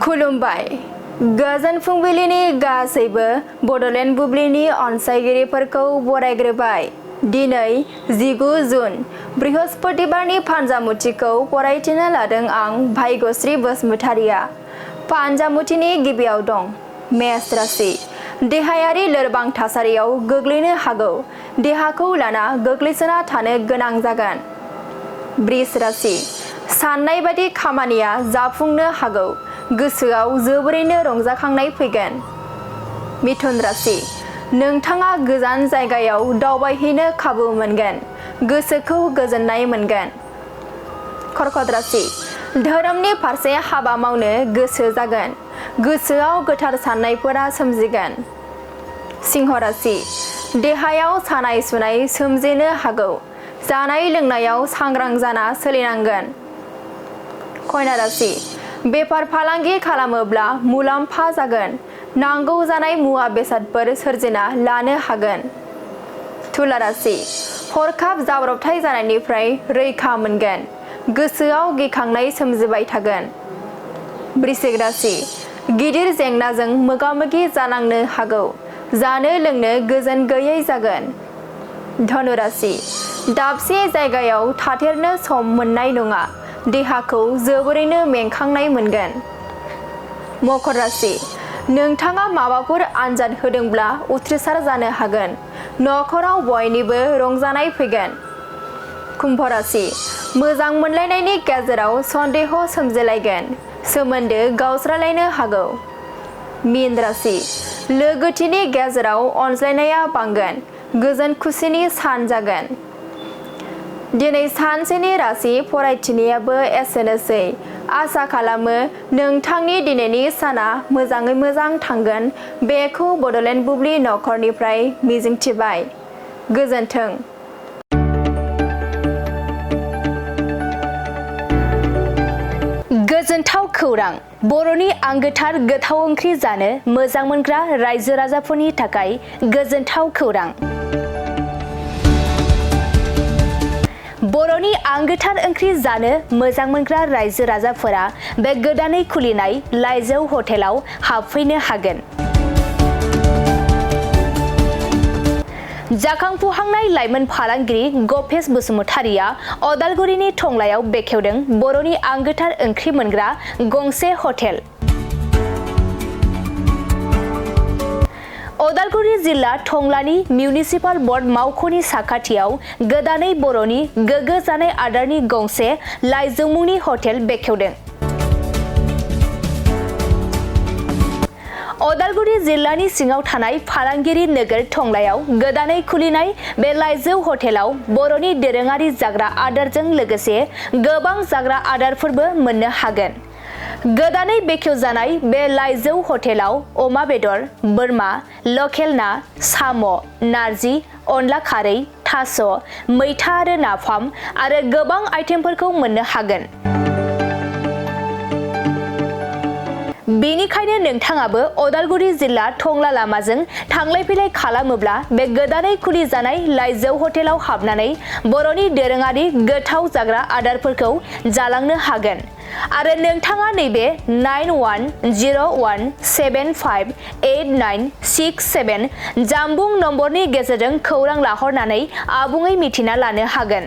खुलुमबाय गोजोन फुंबिलिनि गासैबो बड'लेण्ड बुब्लिनि अनसायगिरिफोरखौ बरायग्रोबाय। दिनै 19 जुन बृहस्पतिबारनि फानजामुथिखौ फरायथिनो लादों आं भाग्यश्री बसुमतारिया। फानजामुथिनि गिबियाव दं मेष राशि। देहायारि लोरबां थासारियाव गोग्लैनो हागौ। देहाखौ लाना गोग्लैसोना थानो गोनां जागोन। वृष राशि। साननाय बादि खामानिया जाफुंनो हागौ। गोसोआव जोबोरैनो रंजाखांनाय फैगोन। मिथुन राशि। नोंथाङा गोजान जायगायाव दावबायहैनो खाबु मोनगोन। गोसोखौ गोजोननाय मोनगोन। कर्कट राशि। धोरोमनि फारसे हाबा मावनो गोसो जागोन। गोसोआव गोथार साननायफोरा सोमजिगोन। सिंह राशि। देहायाव सानाय सुनाय सोमजिनो हागौ। जानाय लोंनायाव सांग्रां जाना सोलिनांगोन। कन्या राशि। बेफार फालांगि खालामोब्ला मुलाम्फा जागोन। नांगौ जानाय मुवा बेसादफोर सोरजिना लानो हागोन। तुला राशि। हरखाब जाब्रबथाय जानायनिफ्राय रैखा मोनगोन। गोसोआव गिखांनाय सोमजिबाय थागोन। वृश्चिक राशि। गिदिर जेंनाजों मोगा मोगि जानांनो हागौ। जानो लोंनो गोजोन गैयै जागोन। धनु राशि। दाबसे जायगायाव थाथेरनो सम मोननाय नङा। देहाखौ जोबोरैनो मेंखांनाय मोनगोन। मकर राशि। नोंथाङा माबाफोर आनजाद होदोंब्ला उथ्रिसार जानो हागोन। नखराव बयनिबो रंजानाय फैगोन। कुम्भ राशि। मोजां मोनलायनायनि गेजेराव सन्देह सोमजिलायगोन। सोमोन्दो गावस्रालायनो हागौ। मीन राशि। लोगोथिनि गेजेराव अनज्लायनाया बांगोन। गोजोन खुसिनि सान जागोन। दिनै सानसेनि राशि फरायथिनायाबो एसेनोसै। आसा खालामो नोंथांनि दिनैनि साना मोजाङै मोजां थांगोन बेखौ बड'लेण्ड बुब्लि नखरनिफ्राय मिजिंथिबाय। गोजोन्थों। गोजोनथाव खौरां। बर'नि आंगोथार गोथाव ओंख्रि जानो मोजां मोनग्रा रायजो राजाफोरनि थाखाय गोजोनथाव खौरां। बर'नि आंगोथार ओंख्रि जानो मोजां मोनग्रा रायजो राजाफोरा बे गोदानै खुलिनाय लाइजौ हटेलाव हाबफैनो हागोन। जाखांफुहांनाय लाइमोन फालांगिरि गपेश बसुमतारिया अदालगुरिनि टंलायाव बेखेवदों बर'नि आंगोथार ओंख्रि मोनग्रा गंसे हटेल। अदालगुरि जिल्ला टंलानि मिउनिसिपाल बर्ड मावख'नि साखाथियाव गोदानै बर'नि गोग्गो जानाय आदारनि गंसे लाइजौ मुंनि हटेल बेखेवदों। अदालगुरि जिल्लानि सिङाव थानाय फालांगिरि नोगोर टंलायाव गोदानै खुलिनाय बे लाइजौ हटेलाव बर'नि दोरोङारि जाग्रा आदारजों लोगोसे गोबां जाग्रा आदारफोरबो मोननो हागोन। गोदानै बेखेवजानाय बे लाइजौ हटेलाव अमा बेदर, बोरमा, लकेल ना, साम', नारजि, अनला खारै, थास', मैथा आरो नाफाम आरो गोबां आइटेमफोरखौ मोननो हागोन। बेनिखायनो नोंथाङाबो अदालगुरि जिल्ला टंला लामाजों थांलाय फैलाय खालामोब्ला बे गोदानै खुलि जानाय लाइजौ हटेलाव हाबनानै बर'नि दोरोङारि गोथाव जाग्रा आदारफोरखौ जालांनो हागोन। आरो नोंथाङा नैबे 9101758967 जानबुं नम्बरनि गेजेरजों खौरां लाहरनानै आबुङै मिथिना लानो हागोन।